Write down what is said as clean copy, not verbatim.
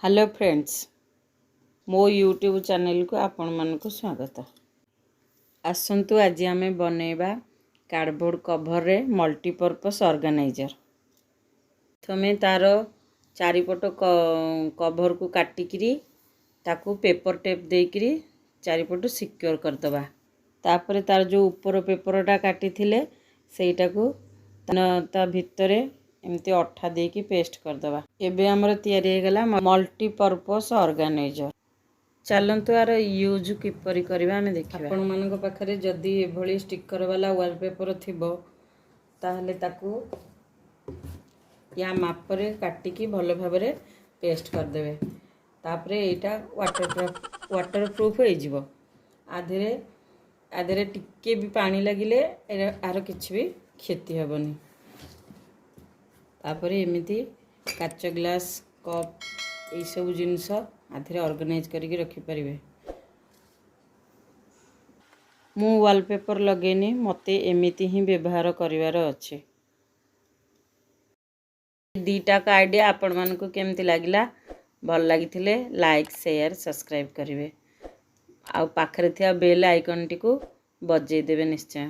Hello friends, ମୋ YouTube ଚ୍ୟାନେଲକୁ ଆପଣମାନଙ୍କୁ ସ୍ୱାଗତ। ଆସନ୍ତୁ, ଆଜି ଆମେ ବନେଇବା କାର୍ଡ଼ବୋର୍ଡ଼ କଭରରେ ମଲ୍ଟିପର୍ପସ୍ ଅର୍ଗାନାଇଜର୍। ପ୍ରଥମେ ତା'ର ଚାରିପଟ କଭରକୁ କାଟିକିରି ତାକୁ ପେପର୍ ଟେପ୍ ଦେଇକିରି ଚାରିପଟୁ ସିକ୍ୟୋର କରିଦେବା। ତାପରେ ତା'ର ଯେଉଁ ଉପର ପେପରଟା କାଟିଥିଲେ, ସେଇଟାକୁ ତା ଭିତରେ ଏମିତି ଅଠା ଦେଇକି ପେଷ୍ଟ କରିଦେବା। ଏବେ ଆମର ତିଆରି ହେଇଗଲା ମଲ୍ଟିପର୍ପସ୍ ଅର୍ଗାନାଇଜର୍। ଚାଲନ୍ତୁ, ଆର ୟୁଜ୍ କିପରି କରିବା ଆମେ ଦେଖିବା। ଆପଣମାନଙ୍କ ପାଖରେ ଯଦି ଏଭଳି ଷ୍ଟିକର ବାଲା ୱାଲପେପର ଥିବ, ତାହେଲେ ତାକୁ ୟା ମାପରେ କାଟିକି ଭଲ ଭାବରେ ପେଷ୍ଟ କରିଦେବେ। ତାପରେ ଏଇଟା ୱାଟର ପ୍ରୁଫ୍ ହେଇଯିବ। ଆଦେହରେ ଟିକେ ବି ପାଣି ଲାଗିଲେ ଆର କିଛି ବି କ୍ଷତି ହେବନି। ତାପରେ ଏମିତି କାଚ ଗ୍ଲାସ୍, କପ୍, ଏଇସବୁ ଜିନିଷ ଆଥିରେ ଅର୍ଗାନାଇଜ୍ କରିକି ରଖିପାରିବେ। ମୁଁ ୱାଲପେପର ଲଗେଇନି, ମୋତେ ଏମିତି ହିଁ ବ୍ୟବହାର କରିବାର ଅଛି। ଦୁଇଟାକ ଆଇଡ଼ିଆ ଆପଣମାନଙ୍କୁ କେମିତି ଲାଗିଲା? ଭଲ ଲାଗିଥିଲେ ଲାଇକ୍, ସେୟାର, ସବସ୍କ୍ରାଇବ୍ କରିବେ ଆଉ ପାଖରେ ଥିବା ବେଲ୍ ଆଇକନ୍ଟିକୁ ବଜେଇ ଦେବେ ନିଶ୍ଚୟ।